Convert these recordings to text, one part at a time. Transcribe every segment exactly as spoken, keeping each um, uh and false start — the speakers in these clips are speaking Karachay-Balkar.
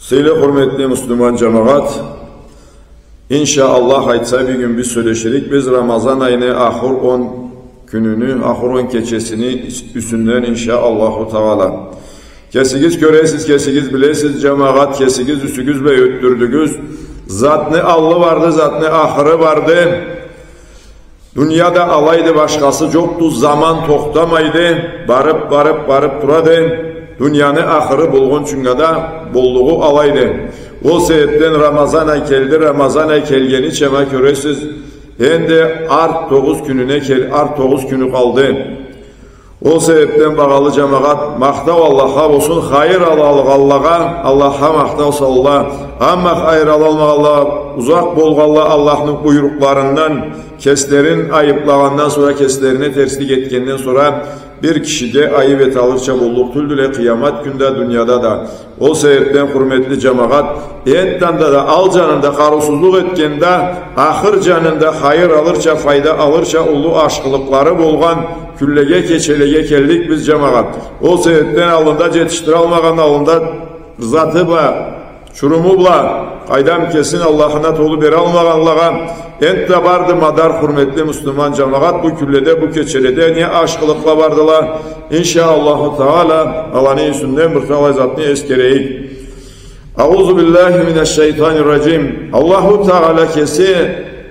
Сыйлы, хурметли муслиман джамагъат, иншаАллах, айтса, бюгюн биз сёлеширикбиз Рамазан айны ахыр он кюнюню, ахыр он кечесини ис-, юсюнден, иншаАллаху Таала. Кесигиз кёресиз, кесигиз билесиз, джамагъат, кесигиз юсюгюз бла ётдюрдюгюз. Затны аллы барды, затны ахыры барды. Дунияда алайды, башхасы джокъду, заман тохтамайды, барыб, барыб, барыб турады. Дунияны ахыры болгъунчунга да боллугъу алайды. Ол себебден Рамазан ай келди, Рамазан ай келгенича, ма кёресиз, энди арт тогъуз кюнюне кел-, арт тогъуз кюню къалды. Ол себебден, багъалы джамагъат, махтау Аллахха болсун, хайыр ала алгъанлагъа Аллахха махтау салыла, амма хайыр ала алмагъанла, узакъ болгъанла Аллахны буйрукъларындан, кеслерин айыблагъандан сора, кеслерине терслик этгенден сора, бир киши да айыб эте алырча боллукъ тюлдюле къыямат кюнде, дунияда да. Ол себебден, хурметли джамагъат, энтда да, ал джанында къарыусузлукъ этген да, ахыр джанында хайыр алырча, файда алырча уллу ашхылыкълары болгъан кюнлеге, кечелеге келдик биз, джамагъат. Ол себебден аллында джетишдиралмагъан, аллында заты бла, чуруму бла, къайдам, кесин Аллахына толу бералмагъанлагъа, энтда барды мадар, хурметли муслиман джамагъат, бу кюнледе, бу кечеледе не ашхылыкъла бардыла, иншаАллаху Таала, аланы юсюнден бир талай затны эсгерейик. Аузу биллахи минаш-шайтанир-раджим. Аллаху Таала кеси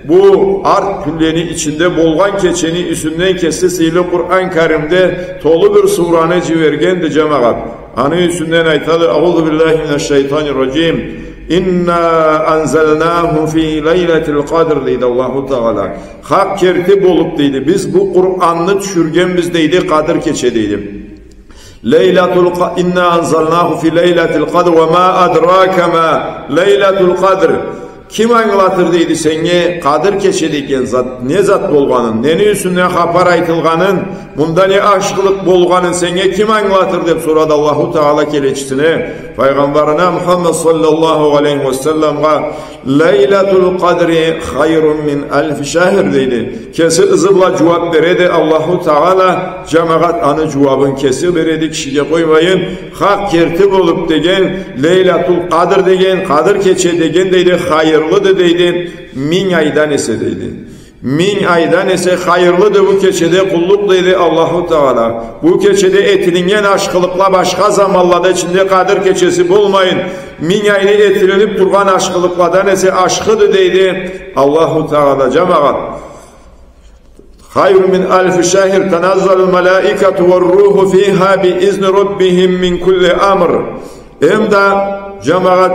бу арт кюнлени ичинде болгъан кечени юсюнден кеси сыйлы Къуран Каримде толу бир сураны джибергенди, джамагъат. Аны юсюнден айтады: «Аузу биллахи минаш-шайтанир-раджим. Инна анзалнаху фи лайлатил къадр», — дейди Аллаху Таала. Хакъ керти болуб, дейди, биз бу Къуранны тюшюргенбиз, дейди, Къадыр кече, дейди. Лайлатул къа-, «Инна анзалнаху фи лайлатил къадр, ва ма адрака ма лайлатул къадр». Ким ангылатыр, дейди, сеннге Къадыр кече деген зат не зат болгъанын, нени юсюнден хапар айтылгъанын, мында не ашхылыкъ болгъанын сеннге ким ангылатыр, деб сорады Аллаху Таала келечисине, Пайгъамбарына Мухаммад саллаллаху алейхи ва салламгъа. «Лайлатул къадри хайрун мин альфи шахр», — дейди. Кеси ызы бла джууаб береди Аллаху Таала, джамагъат, аны джууабын кеси береди, кишиге къоймайын. Хакъ керти болуб деген, Лайлатул Къадр деген, Къадыр кече деген, дейди, хайырлыды, дейди, минг айдан эсе, дейди. Минг айдан эсе хайырлыды бу кечеде къуллукъ, дейди Аллаху Таала. Бу кечеде этилиннген ашхылыкъла башха заманлада ичинде Къадыр кечеси болмайын, минг айны этилиниб тургъан ашхылыкъладан эсе ашхыды, дейди Аллаху Таала, джамагъат. «Хайрун мин альфи шахр, таназзалул малаикату вар-руху фиха би изни раббихим мин кулли амр». Эм да, джамагъат,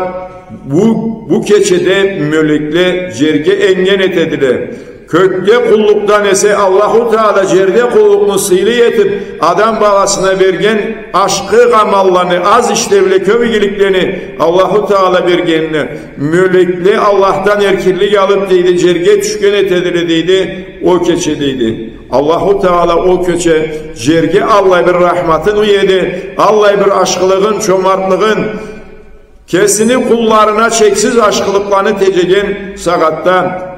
бу, бу кечеде мёлекле джерге энген этедиле. Кёкде къуллукъдан эсе Аллаху Таала джерде къуллукъну сыйлы этиб, адам баласына берген ашхы амалланы, аз ишле бла кёб игиликлени Аллаху Таала бергенине, мёлекле Аллахдан эркинлик алыб, дейди, джерге тюшген этедиле, дейди, ол кече, дейди. Аллаху Таала ол кече джерге аллай бир рахматын ийеди, аллай бир ашхылыгъын, чомартлыгъын, кесини къулларына чексиз ашхылыкъланы теджеген сагъатда.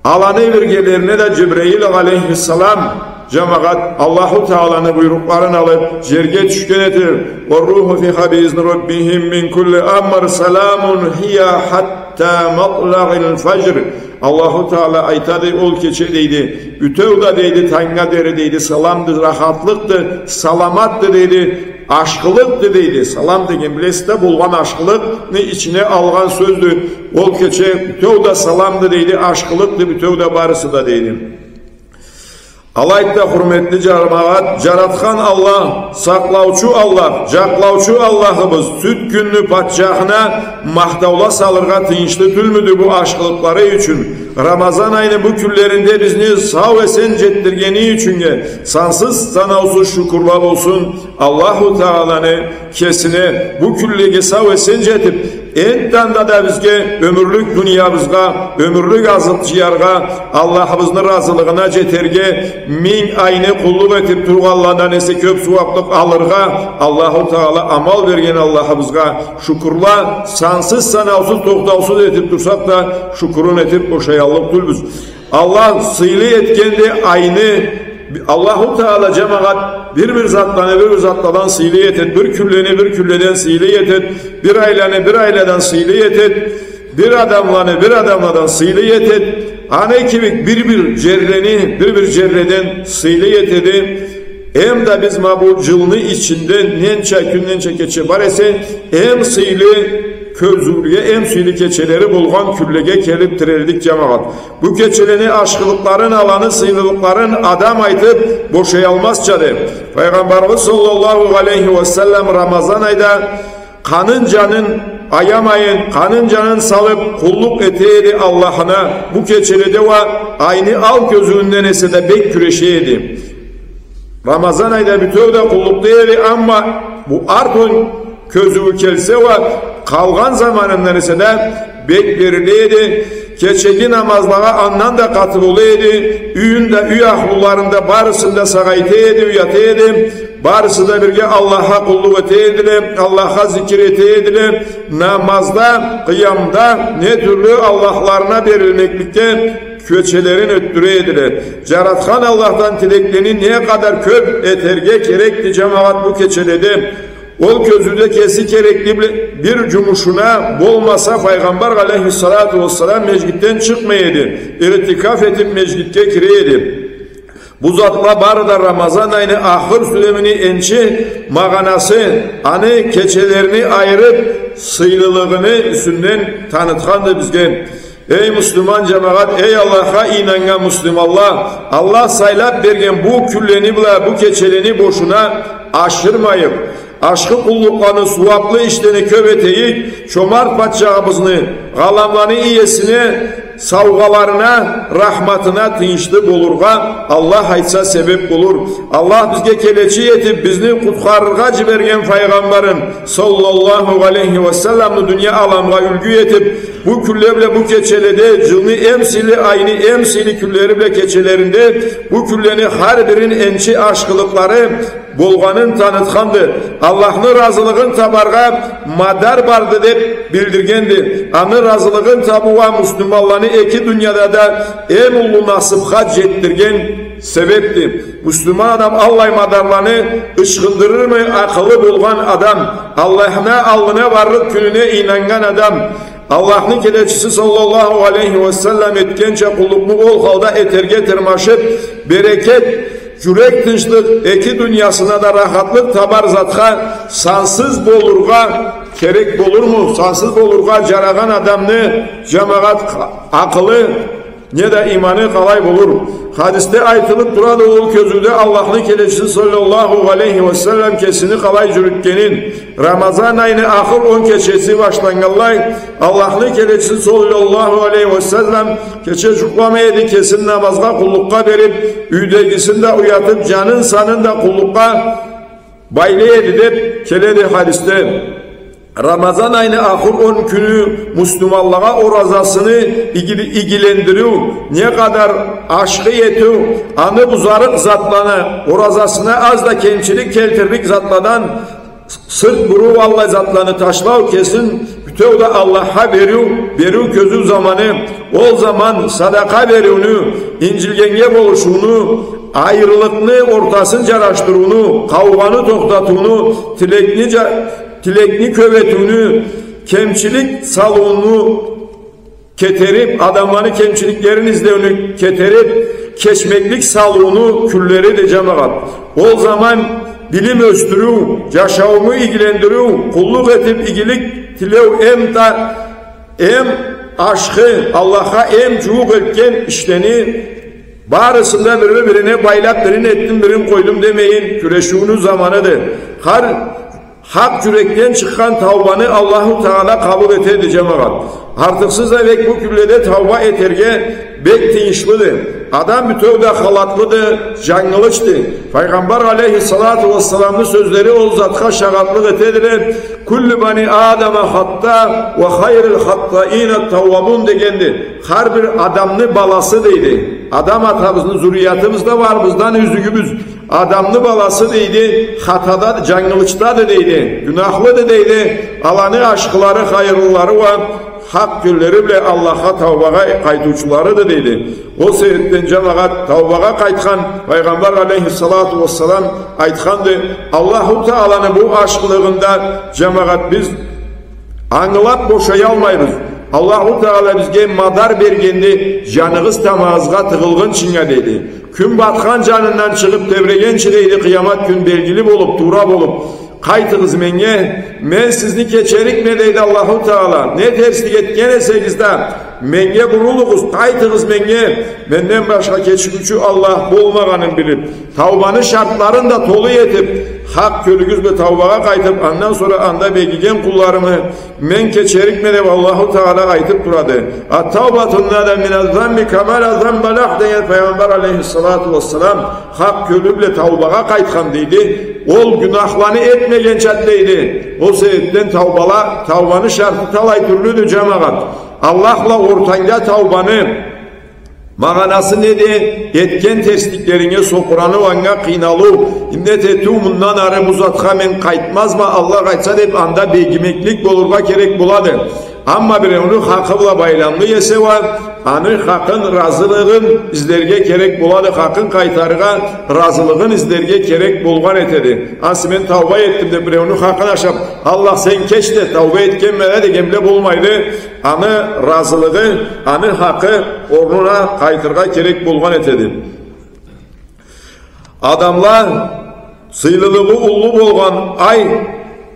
Аланы биргелерине да Джибраил алейхиссалам, джамагъат, Аллаху Тааланы буйрукъларын алыб, джерге тюшген этиб, «Вар-руху фиха би изни раббихим мин кулли амр, саламун хия хатта матлагъил фаджр». Аллаху Таала айтады, ол кече, дейди, бютеу да, дейди, тангнга дери, дейди, саламды, рахатлыкъды, саламатды, дейди, ашхылыкъды, дейди. Салам деген, билесиз да, болгъан ашхылыкъны ичине алгъан сёздю. Ол кече бютеу да саламды, дейди, ашхылыкъды бютеу да, барысы да, дейди. Алайды да, хурметли джамагъат, Джаратхан Аллах, сакълаучу Аллах, джакълаучу Аллахыбыз сюд кюнню патчахына махтаула салыргъа тыйыншлы тюлмюдю бу ашхылыкълары ючюн? Рамазан айны бу кюнлеринде бизни сау-эсен джетдиргени ючюннге сансыз-санаусуз шукурла болсун Аллаху Тааланы кесине, бу кюнлеге сау-эсен джетиб, энтда да бизге ёмюрлюк дуниябызгъа, ёмюрлюк азыкъ джыяргъа, Аллахыбызны разылыгъына джетерге, минг айны къуллукъ этиб тургъанладан эсе кёб сууаблыкъ алыргъа Аллаху Таала амал берген Аллахыбызгъа шукурла сансыз-санаусуз, тохтаусуз этиб турсакъ да, шукурун этиб бошаяллыкъ тюлбюз. Аллах сыйлы этгенди айны Аллаху Таала, джамагъат, бир-бир затланы бир-бир затладан сыйлы этед, бир кюнлени бир кюнледен сыйлы этед, бир айланы бир айладан сыйлы этед, бир адамланы бир адамладан сыйлы этед. Аны кибик бир-бир джерлени бир-бир джерледен сыйлы этеди. Эм да биз ма бу джылны ичинде ненча кюн, ненча кече бар эсе, эм сыйлы кёзюулеге, эм сыйлы кечелери болгъан кюнлеге келиб тирелдик, джамагъат. Бу кечелени ашхылыкъларын, аланы сыйлылыкъларын адам айтыб бошаялмазчады. Файгъамбарыбыз саллаллаху алейхи ва саллам Рамазан айда къанын-джанын аямайын, къанын-джанын салыб къуллукъ эте эди Аллахына. Бу кечеледе уа айны ал кёзюуюнден эсе да бек кюреше эди. Рамазан айда бютеу да къуллукъда эди, амма бу арт он кёзюую келсе уа, къалгъан заманындан эсе да бек бериле эди. Кечеги намазлагъа андан да къаты бола эди. Юйюн да, юй ахлуларын да, барысын да сагъайта эди, уята эди. Барысы да бирге Аллахха къуллукъ эте эдиле, Аллахха зикир эте эдиле. Намазда, къыямда, не тюрлю Аллахларына берилмекликде кечелерин ётдюре эдиле. Джаратхан Аллахдан тилеклени не къадар кёб этерге керекди, джамагъат, бу кечеледе. Ол кёзюуде кеси керекли бир, бир джумушуна болмаса, Файгъамбар алейхиссалату уассалам межгитден чыкъмай эди. Иътикаф этиб межгитге кире эди. Бу затла бары да Рамазан айны ахыр сюремини энчи магъанасы, аны кечелерини айырыб, сыйлылыгъыны юсюнден танытханды бизге. Эй муслиман джамагъат, эй Аллахха ийнаннган муслиманла, Аллах сайлаб берген бу кюнлени бла бу кечелени бошуна ашырмайыкъ. Ашхы къуллукъланы, сууаблы ишлени кёб этейик, чомарт патчахыбызны, гъаламланы иесини саугъаларына, рахматына тыйыншлы болургъа Аллах айтса себеб болур. Аллах бизге келечи этиб, бизни къутхарыргъа джиберген Файгъамбарын саллаллаху алейхи ва салламны дуния аламгъа юлгю этиб, бу кюнле бла бу кечеледе, джылны эм сыйлы, айны эм сыйлы кюнлери бла кечелеринде бу кюнлени хар бирин энчи ашхылыкълары болгъанын танытханды. Аллахны разылыгъын табаргъа мадар барды деб билдиргенди. Аны разылыгъын табыу уа муслиманланы эки дунияда да эм уллу насыбха джетдирген себебди. Муслиман адам аллай мадарланы ычхындырырмы? Акъылы болгъан адам, Аллахны аллына барлыкъ кюнюне ийнаннган адам. Аллахны келечиси саллаллаху алейхи ва саллам этгенча къуллукъну ол халда этерге тырмашыб, берекет, джюрек тынчлыкъ, эки дуниясына да рахатлыкъ табар затха сансыз болургъа керек болурму? Сансыз болургъа джарагъан адамны, джамагъат, акъылы неда иманы къалай болур? Хадисде айтылыб турады ол кёзюуде Аллахны келечиси саллаллаху алейхи ва саллам кесини къалай джюрютгенин. Рамазан айны ахыр он кечеси башланнганлай, Аллахны келечиси саллаллаху алейхи ва саллам кече джукъламай эди, кесин намазгъа, къуллукъгъа бериб, юйдегисин да уятыб, джанын-санын да къуллукъгъа байлай эди деб келеди хадисде. Рамазан айны ахыр он кюню муслиманлагъа оразасыны иги-, игилендириу, не къадар ашхы этиу, аны бузарыкъ затланы, оразасына аз да кемчилик келтирлик затладан сырт буруп, аллай затланы ташлау, кесин бютеу да Аллахха бериу, бериу кёзюу заманы. Ол заман садакъа бериуню, инджилгеннге болушууну, айрылыкъны ортасын джарашдырыуну, къаугъаны тохтатыуну, тилекни джа-, тилекни кёб этиуню, кемчилик салыуну кетерип, адамланы кемчиликлерин излеуню кетерип, кечмеклик салыуну кюнлериди, джамагъат. Ол заман билим ёсдюрюу, джашауну игилендириу, къуллукъ этип игилик тилеу эм да, эм ашхы, Аллахха эм джууукъ этген ишлени барысын да бири-бирине байлап, бирин этдим, бирин къойдум демейин, кюрешиуню заманыды. Хар Хакъ джюрекден чыкъгъан таубаны Аллаху Таала къабыл этеди, джамагъат. Артыкъсыз да бек бу кюнледе тауба этерге бек тыйыншлыды. Адам бютеу да халатлыды, джангылычды. Файгъамбар алейхиссалату уассаламны сёзлери ол затха шагъатлыкъ этедиле: «Куллу бани Адама хатта ва хайрул хаттаина тауабун», — дегенди. Хар бир адамны баласы, дейди. Адам атабызны, зурриятыбызда бар биздан юзюгюбюз. Адамны баласы, дейди, хатада, джангылычдады, дейди, гюнахлыды, дейди. Аланы ашхылары, хайырлылары уа хакъ кёллери бла Аллахха таубагъа къайтыучуларыды, дейди. Ол себебден, джамагъат, таубагъа къайтхан, Пайгъамбар алейхиссалату уассалам айтханды, Аллаху Тааланы бу ашхылыгъында, джамагъат, биз ангылап бошаялмайбыз. Аллаху Таала бизге мадар бергенди, джаныгъыз тамагъызгъа тыгъылгъынчынга, дейди. Кюн батхан джанындан чыгъып тебрегенчи, дейди, къыямат кюн белгили болуп, туура болуп, къайтыгъыз меннге, мен сизни кечерикме, дейди Аллаху Таала. Не терслик этген эсегиз да, меннге бурулугъуз, къайтыгъыз меннге, менден башха кечириучю Аллах болмагъанын билип, таубаны шартларын да толу этип, хакъ кёлюгюз бла таубагъа къайтып, андан сора анда бегиген къулларымы мен кечерикме деп Аллаху Таала айтып турады. Ат-таубату надам мина занби кама ла занба лах деген Пайгъамбар алейхиссалату уассалам, хакъ кёлю бла таубагъа къайтхан, дейди, ол гюнахланы этмегенчады, дейди. Ол себебден таубала, таубаны шарты талай тюрлюдю, джамагъат. Аллах бла ортангда таубаны магъанасы неди? Этген терсликлеринге сокъуранып, анга къыйналыу, миннет этиу, мындан ары бу затха мен къайтмазма, Аллах айтса, деп, анда бегимеклик болургъа керек болады. Амма биреуню хакъы бла байламлы эсе уа, аны хакъын, разылыгъын излерге керек болады, хакъын къайтарыргъа разылыгъын излерге керек болгъан этеди. Ансы мен тауба этдим деп, биреуню хакъын ашап, Аллах, сен кеч да, тауба этгенме да деген бла болмайды. Аны разылыгъы, аны хакъы орнуна къайтыргъа керек болгъан этеди. Адамла, сыйлылыгъы уллу болгъан ай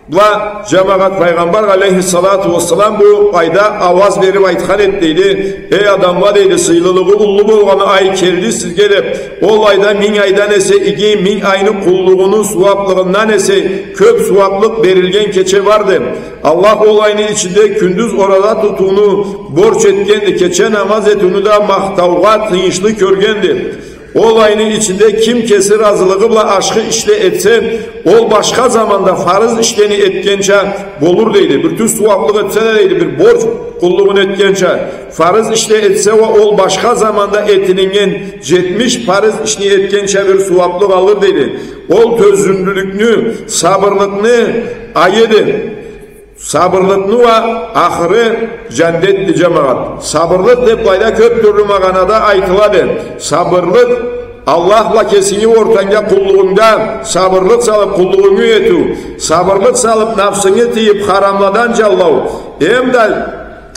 бла, джамагъат, Пайгъамбар алейхиссалату уассалам бу айда ауаз берип айтхан эди, дейди. Эй адамла, дейди, сыйлылыгъы уллу болгъан ай келди сизге деп. Ол айда минг айдан эсе иги, минг айны къуллугъуну сууаплыгъындан эсе кёп сууаплыкъ берилген кече барды. Аллах ол айны ичинде кюндюз ораза тутууну борч этгенди, кече намаз этиуню да махтаугъа тыйыншлы кёргенди. Ол айны ичинде ким кеси разылыгъы бла ашхы ишле этсе, ол башха заманда фарыз ишлени этгенча болур, дейди. Бир тюз сууаплыкъ этсе да, дейди, бир борч къуллугъун этгенча, фарыз ишле этсе уа, ол башха заманда этилиннген джетмиш фарыз ишни этгенча бир сууаплыкъ алыр, дейди. Ол тёзюмлюлюкню, сабырлыкъны айыды. Сабырлыкъны уа ахыры джандетди, джамагъат. Сабырлыкъ деп былайда кёп тюрлю магъанада айтылады. Сабырлыкъ, Аллах бла кесинги ортангда, къуллугъунгда сабырлыкъ салып, къуллугъунгу этиу. Сабырлыкъ салып, нафсынгы тыйып, харамладан джанлау. Эм да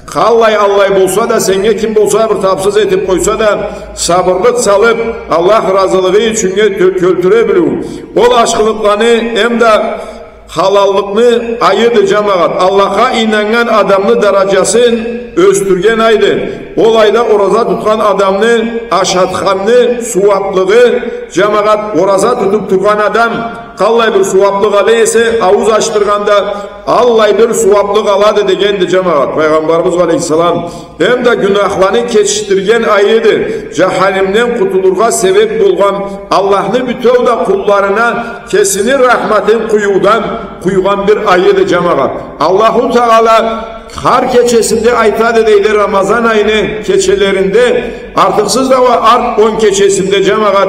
къаллай-аллай болса да, сеннге ким болса бир тапсыз этип къойса да, сабырлыкъ салып, Аллах разылыгъы ючюннге тё-, кёлтюре билиу. Ол ашхылыкъланы эм да халаллыкъны айыды, джамагъат. Аллахха ийнаннган адамны дараджасын ёсдюрген айды. Ол айда ораза тутхан адамны ашатханны сууаплыгъы, джамагъат, ораза тутуп тургъан адам къаллай бир сууаплыкъ ала эсе, аууз ачдыргъанда аллай бир сууаплыкъ алады дегенди, джамагъат, Пайгъамбарыбыз алейхиссалам. Эм да гюнахланы кечдирген айыды, джаханимден къутулургъа себеп болгъан, Аллахны бютеу да къулларына кесини рахматын къуюудан къуйгъан бир айыды, джамагъат. Аллаху Таала хар кечесинде айтады, дейди, Рамазан айыны кечелеринде, артыкъсыз да уа арт он кечесинде, джамагъат,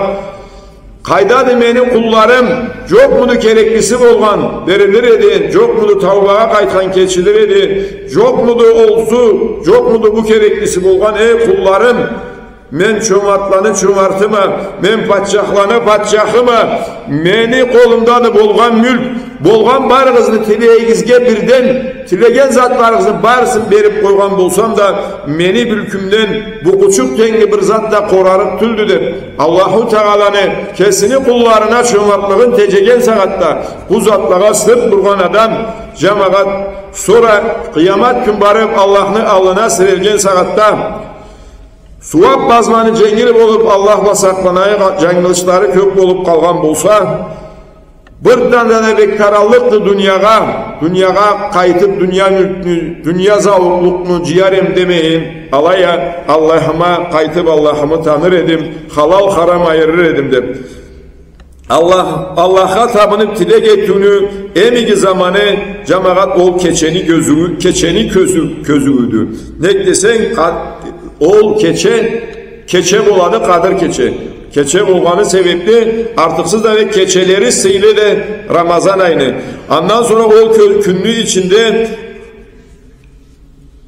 къайдады мени къулларым, джокъмуду кереклиси болгъан, берилир эди, джокъмуду таубагъа къайтхан, кечилир эди, джокъмуду олсу, джокъмуду бу кереклиси болгъан, эй къулларым, мен чомартланы чомартыма, мен патчахланы патчахыма, мени къолумдады болгъан мюлк, болгъан барыгъызны тилегигизге бирден, тилеген затларыгъызны барысын берип къойгъан болсам да, мени мюлкюмден букъучукъ тенгли бир зат да къорарыкъ тюлдю деп, Аллаху Тааланы кесини къулларына чомартлыгъын теджеген сагъатда, бу затлагъа сырт бургъан адам, джамагъат, сора къыямат кюн барып Аллахны аллына сирелген сагъатда, сууап базманы дженгил болуп, Аллах бла сакъланайыкъ, джангылычлары кёп болуп къалгъан болса, бир да да бек къараллыкъды дуниягъа, дуниягъа къайтып, дуния мюлкню, дуния зауукълукъну джыяр эм демейин, алай а Аллахыма къайтып, Аллахымы таныр эдим, халал-харам айырыр эдим деп. Аллах, Аллахха табынып тилек этиуню эм иги заманы, джамагъат, ол кечени кёзюу-, кечени кёзю-, кёзюуюдю. Нек десенг, къа-, ол кече Кече болады, Къадыр кече. Кече болгъаны себепли артыкъсыз да бек кечелери сыйлыды Рамазан айны. Андан сора ол кю-, кюнню ичинде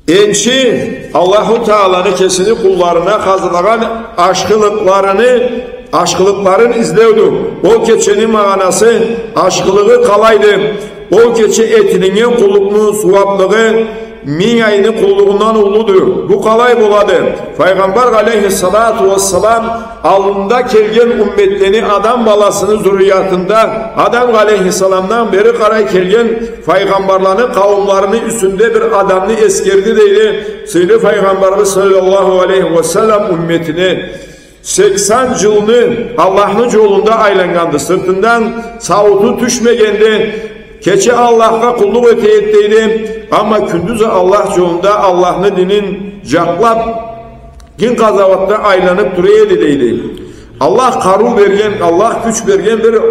энчи Аллаху Тааланы кесини къулларына хазырлагъан ашхылыкъларыны, ашхылыкъларын излеудю. Ол кечени магъанасы, ашхылыгъы къалайды? Ол кече этилиннген къуллукъну сууаплыгъы минг айны къуллугъундан уллуду. Бу къалай болады? Файгъамбар алейхиссалату уассалам аллында келген умметлени, Адам баласыны зуриятында, Адам алейхиссаламдан бери къарай келген файгъамбарланы къауумларыны юсюнде бир адамны эсгерди, дейди, сыйлы файгъамбарыбыз саллаллаху алейхи уа саллам умметине. Сексен джылны Аллахны джолунда айланнганды. Сыртындан саууту тюшмегенди. Кече Аллахха къуллукъ эте эди, дейди. Амма кюндюз Аллах джолунда Аллахны динин джакълаб, дин къазауатда айланыб тура эди, дейди. Аллах къарыу берген, Аллах кюч берген бир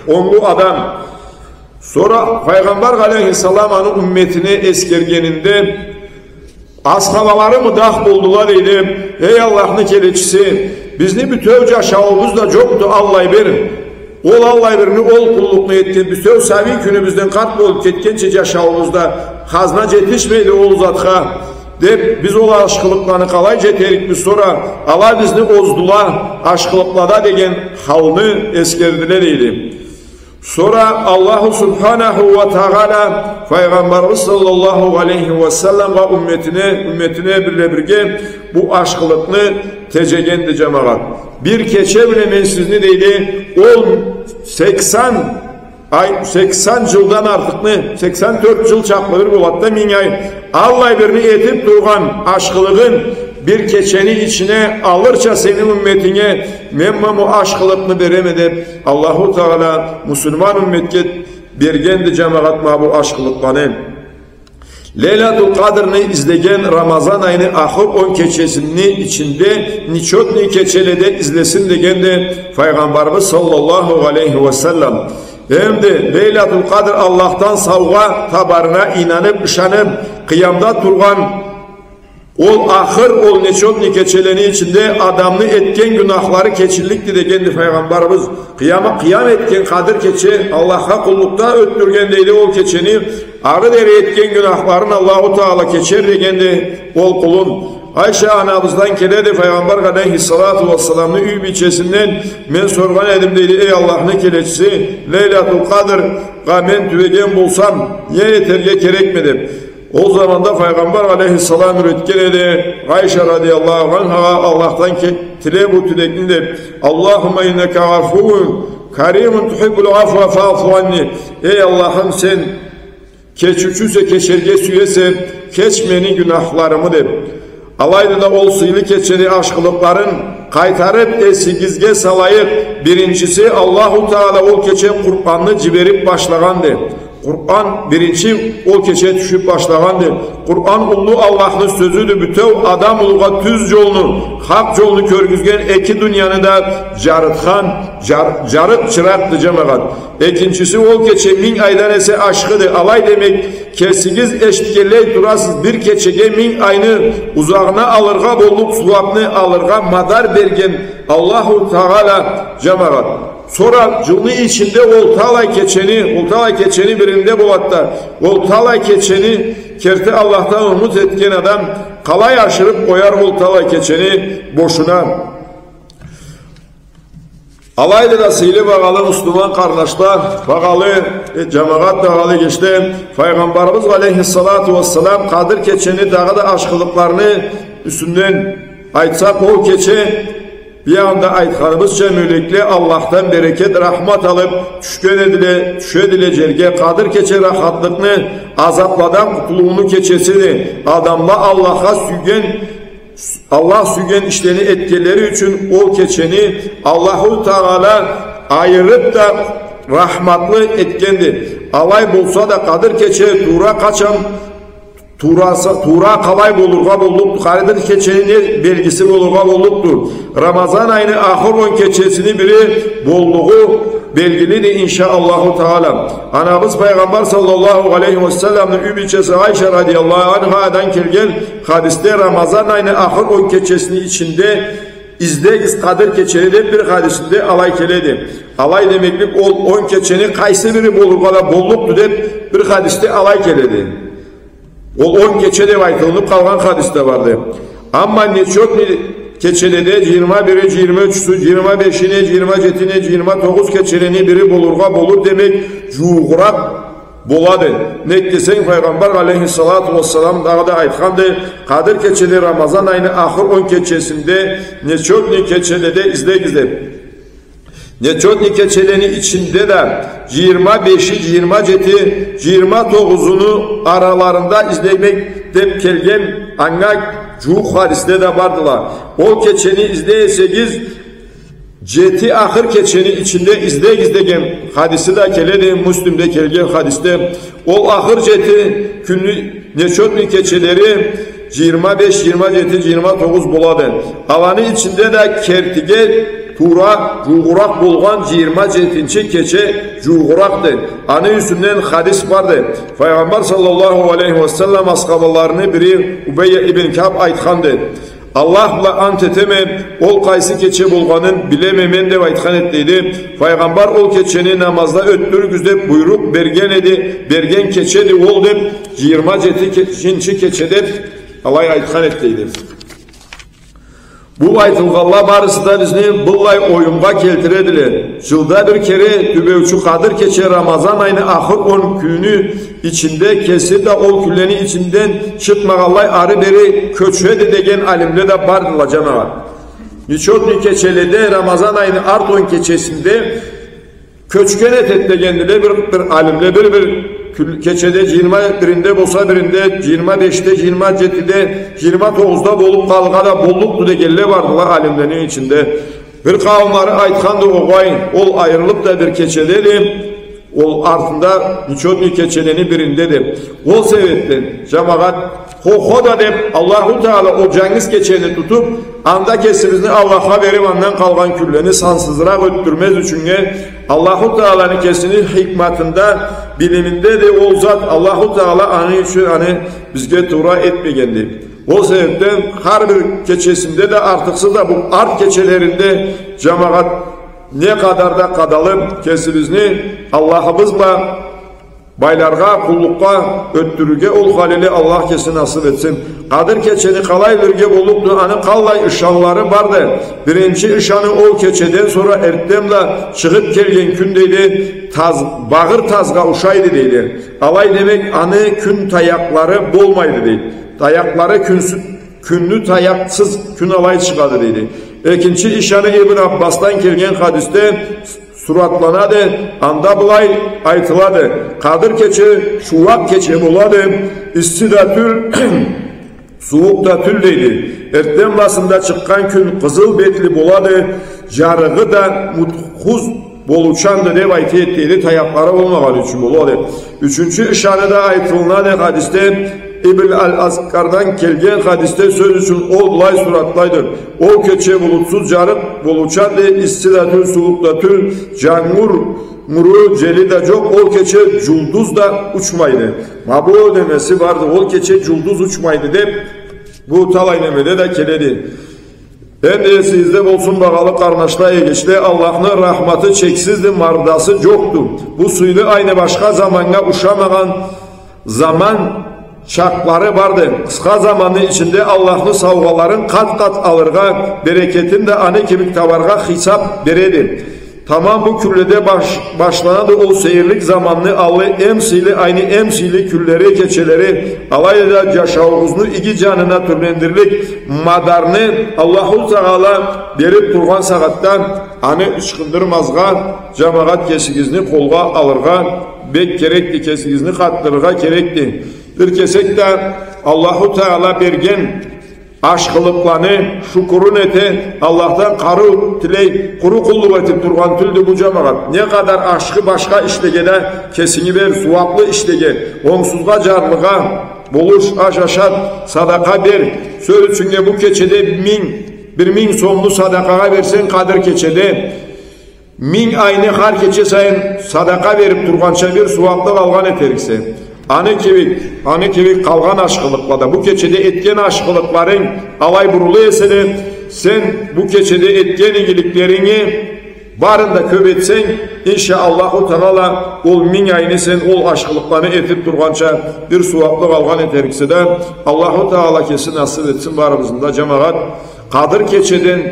онглу адам. Сора Файгъамбар алейхиссалам аны умметине эсгергенинде, асхабалары мыдах болдула, дейди: «Эй Аллахны келечиси, бизни бютеу джашауубуз да джокъду аллай бир. Ол аллай бирни, ол къуллукъну этген, бютеу сабий кюнюбюзден къарт болуб кетгинчи джашауубузда хазна джетишмейди ол затха», — деб, биз ол ашхылыкъланы къалай джетерикбиз, сора ала бизни оздула ашхылыкълада деген халны эсгердиле, дейди. Сора Аллаху Субханаху уа Тагъала Файгъамбарыбыз саллаллаху алейхи уа салламгъа, умметине, умметине бла бирге бу ашхылыкъны теджегенди, джамагъат. Бир кече бла мен сизни, дейди, ол сексен ай, сексен джылдан артыкъны, сексен тёрт джыл чакълы бир болады да, минг ай, аллай бирни этиб тургъан ашхылыгъын бир кечени ичине алырча сени умметинге мен ма бу ашхылыкъны береме, деб, Аллаху Тагъала муслиман умметге бергенди, джамагъат, ма бу ашхылыкъланы. Лейлатул Къадрны излеген Рамазан айны ахыр он кечесини ичинде нечётный кечеледе излесин дегенди Файгъамбарыбыз саллаллаху алейхи уа саллам. Эмда Лейлатул Къадр Аллахдан саугъа табарына ийнаныб, ышаныб, къыямда тургъан ол ахыр, ол нечётный кечелени ичинде адамны этген гюнахлары кечилликди дегенди Файгъамбарыбыз. Къыямы, къыям этген Къадыр кече Аллахха къуллукъда ётдюрген, дейди, ол кечени, ары дери этген гюнахларын Аллаху Тагъала кечер дегенди ол къулун. Айша анабыздан келеди, Файгъамбар алейхиссалату уассаламны юй бийчесинден: «Мен соргъан эдим, — дейди, — эй Аллахны келечиси, Лейлатул Къадргъа мен тюбеген болсам, не этерге керекме?» — деб. Ол заманда Файгъамбар алейхиссалам юретген эди Айша радияллаху анхагъа Аллахдан ке-, тиле бу тилекни деб: «Аллахумма иннака гъафувун каримун тухиббул гъафва фаъфу анни». «Эй Аллахым, сен кечиучюсе, кечерге сюесе, кеч мени гюнахларымы», — деб. Алайды да ол сыйлы кечени ашхылыкъларын къайтарыб эсигизге салайыкъ. Биринчиси, Аллаху Тагъала ол кече Къуранны джибериб башлагъанды. Къуран биринчи ол кече тюшюб башлагъанды. Къуран уллу Аллахны сёзюдю, бютеу адам улугъа тюз джолну, хакъ джолну кёргюзген, эки дунияны да джарытхан джар-, джарыкъ чыракъды, джамагъат. Экинчиси, ол кече минг айдан эсе ашхыды. Алай демек, кесигиз эшитгенлей турасыз, бир кечеге минг айны узагъына алыргъа боллукъ сууабны алыргъа мадар берген Аллаху Тагъала, джамагъат. Сора джылны ичинде ол талай кечени, ол талай кечени биринде болады да, ол талай кечени керти Аллахдан умут этген адам къалай ашырыб къояр ол талай кечени бошуна? Алайды да, сыйлы, багъалы муслиман къарнашла, багъалы, э, джамагъат, багъалы эгечле, Файгъамбарыбыз алейхиссалату уассалам Къадыр кечени дагъыда ашхылыкъларыны юсюнден айтсакъ, ол кече, биягъында айтханыбызча, мёлекле Аллахдан берекет, рахмат алыб тюшген эдиле, тюшедиле джерге. Къадыр кече рахатлыкъны, азабладан къутулууну кечесиди. Адамла Аллахха сюйген Аллах сюйген ишлени этгенлери ючюн ол кечени Аллаху Тагъала айырыб да рахматлы этгенди. Алай болса да, Къадыр кече туура къачан, туурасы, туура къалай болургъа боллукъду, Къадыр кечени не белгиси болургъа боллукъду? Рамазан айны ахыр он кечесини бири боллугъу белгилиди, иншаАллаху Тагъала. Анабыз Файгъамбар саллаллаху алейхи уа салламны юй бийчеси Айша радияллаху анхадан келген хадисде Рамазан айны ахыр он кечесини ичинде Излегиз Къадыр кечени деп бир хадисинде алай келеди. Алай демеклик, ол он кечени къайсы бири болургъа да боллукъду деп бир хадисде алай келеди. Ол он кече деп айтылынып къалгъан хадис да барды. Амма нечётный кечеледе жыйырма бири, жыйырма ючюсю, жыйырма бешини, жыйырма жетини, жыйырма тогъуз кечелени бири болургъа болур демек, жуугъуракъ болады. Нек десенг, Файгъамбар алейхиссалату уассалам дагъыда айтханды: Къадыр кечеде Рамазан айны ахыр он кечесинде нечётный кечеледе излегиз деп. Нечётный кечелени ичинде да жыйырма беши, жыйырма жети, жыйырма тогъузуну араларында излемек деп келген анга жууукъ хадисле да бардыла. Ол кечени излей эсегиз, жети ахыр кечени ичинде излегиз деген хадиси да келеди, Муслимде келген хадисде. Ол ахыр жети кюнню нечётный кечелери жыйырма беш, жыйырма жети, жыйырма тогъуз болады. Аланы ичинде да кертиге туура жуугъуракъ болгъан жыйырма жетинчи кече жуугъуракъды. Аны юсюнден хадис барды. Файгъамбар саллаллаху алейхи ва саллам асхабаларыны бири Убейя ибн Каъб айтханды: Аллах бла ант этеме, ол къайсы кече болгъанын билеме мен, деп айтхан эди, дейди. Файгъамбар ол кечени намазда ётдюрюгюз деп буйрукъ берген эди, берген кечеди ол, деп, жыйырма жетинчи кече деп алай айтхан эди, дейди. Бу айтылгъанла барысы да бизни быллай оюмгъа келтиредиле. Жылда бир кере тюбеучю Къадыр кече Рамазан айны ахыр он кюню ичинде кеси да ол кюнлени ичинден чыкъмагъанлай ары-бери кёчеди деген алимле да бардыла, жамагъат. Нечётный кечеледе Рамазан айны арт он кечесинде кёчген этед дегендиле бир, бир алимле, бир, бир кюн-, кечеде жыйырма биринде болса, биринде жыйырма бешде, жыйырма жетиде, жыйырма тогъузда болуп къалыргъа да боллукъду дегенле бардыла алимлени ичинде. Бир къауумлары айтханды: огъай, ол айырылып да бир кечедеди, ол артында нечётный кечелени биринде деп. Ол себепден, жамагъат, хо-хо да деп, Аллаху Таала ол жангыз кечени тутуп, анда кесибизни Аллахха берип, андан къалгъан кюнлени сансызыракъ ётдюрмез ючюннге, Аллаху Тааланы кесини хикматында, билиминдеди ол зат, Аллаху Таала аны ючюн аны бизге туура этмегенди. Ол себепден хар бир кечесинде да, артыкъсыз да бу арт кечелеринде, жамагъат, не къадар да къадалып, кесибизни Аллахыбыз бла байларгъа къуллукъгъа ётдюрюрге ол халиле Аллах кеси насып этсин. Къадыр кечени къалай билирге боллукъду, аны къаллай ышанлары барды. Биринчи ышаны: ол кечеден сора эртденбла чыгъып келген кюн, дейди, таз-, багъыр тазгъа ушайды, дейди. Алай демек, аны кюн таякълары болмайды, дейди. Таякълары кюнсю-, кюнню таякъсыз кюн алай чыгъады, дейди. Экинчи ышаны Ибн Аббасдан келген хадисде суратланады, анда былай айтылады: Къадыр кече шууакъ кече болады, исси да тюл, сууукъ да тюл, дейди. Эртденбласында чыкъгъан кюн къызыл бетли болады, жарыгъы да мутхуз болуучанды, деп айта эди, дейди, таякълары болмагъаны ючюн болады. Ючюнчю ышаны да айтылынады хадисде, Ибн аль-Аскъардан келген хадисде, сёз ючюн, ол былай суратлайды: ол кече булутсуз, жарыкъ болуучанды, исси да тюл, сууукъ да тюл, жангур, муру, жели да жокъ, ол кече жулдуз да учмайды. Ма бу немеси барды, ол кече жулдуз учмайды деп, бу талай немеде да келеди. Энди эсигизде болсун, багъалы къарнашла, эгечле, Аллахны рахматы чексизди, мардасы жокъду. Бу сыйлы айны башха заманнга ушамагъан заман чакълары барды. Къысха заманны ичинде Аллахны саугъаларын къат-къат алыргъа, берекетин да аны кибик табаргъа хисап береди. Тамам бу кюнледе баш-, башланады ол сейирлик заманны аллы, эм сыйлы айны эм сыйлы кюнлери, кечелери. Алай да жашауугъузну иги жанына тюрлендирлик мадарны Аллаху Таала берип тургъан сагъатда, аны ычхындырмазгъа, жамагъат, кесигизни къолгъа алыргъа бек керекди, кесигизни къатдырыргъа керекди. Бир кесек да Аллаху Таала берген ашхылыкъланы шукурун эте, Аллахдан къарыу тилей, къуру къуллукъ этип тургъан тюлдю бу, жамагъат. Не къадар ашхы башха ишлеге да кесинги бер, сууаплы ишлеге, онгсузгъа, жарлыгъа болуш, аш ашат, садакъа бер. Сёз ючюннге, бу кечеде минг, бир минг сомну садакъагъа берсенг, Къадыр кечеде, минг айны хар кече сайын садакъа берип тургъанча бир сууаплыкъ алгъан этериксе. Аны кибик, аны кибик къалгъан ашхылыкъла да. Бу кечеде этген ашхылыкъларынг алай бурула эселе, Сен бу кечеде этген игиликлеринги барын да кёп этсенг, иншаАллаху Таала, ол минг айны сен ол ашхылыкъланы этип тургъанча бир сууаплыкъ алгъан этериксе да, Аллаху Таала кеси насып этсин барыбызны да, джамагъат. Къадыр кечеден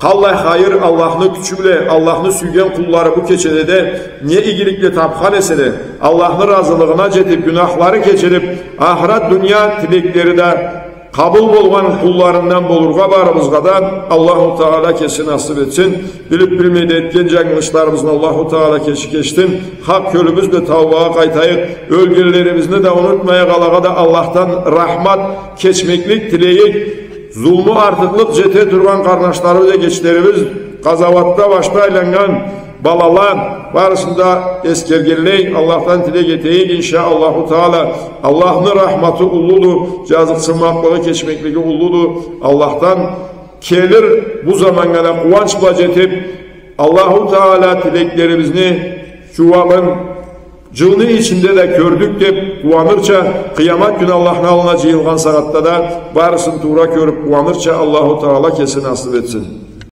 къаллай хайыр, Аллахны кючю бла, Аллахны сюйген къуллары бу кечеде да не игиликле тапхан эселе, Аллахны разылыгъына джетип, гюнахлары кечилип, ахырат, дуния тилеклери да къабыл болгъан къулларындан болургъа барыбызгъа да Аллаху Таала кеси насып этсин. Билип-билмей да этген джангылышларыбызны Аллаху Таала кеси кечсин. Хакъ кёлюбюз бла таубагъа къайтайыкъ. Ёлгенлерибизни да унутмайыкъ, алагъа да Аллахдан рахмат, кечмеклик тилейик. Зулму, артыкълыкъ джете тургъан къарнашларыбыз, эгечлерибиз, къазауатда башда айланнган балала, барысын да эсгергенлей, Аллахдан тилек этейик, иншаАллаху Таала. Аллахны рахматы уллуду, джазыкъсынмакълыгъы, кечмеклиги уллуду. Аллахдан келир бу заманнга да къууанч бла джетип, Аллаху Таала тилеклерибизни джууабын джылны ичинде да кёрдюк деп къууанырча, къыямат кюн Аллахны аллына джыйылгъан сагъатда да барысын туура кёрюп къууанырча Аллаху Таала кеси насып этсин.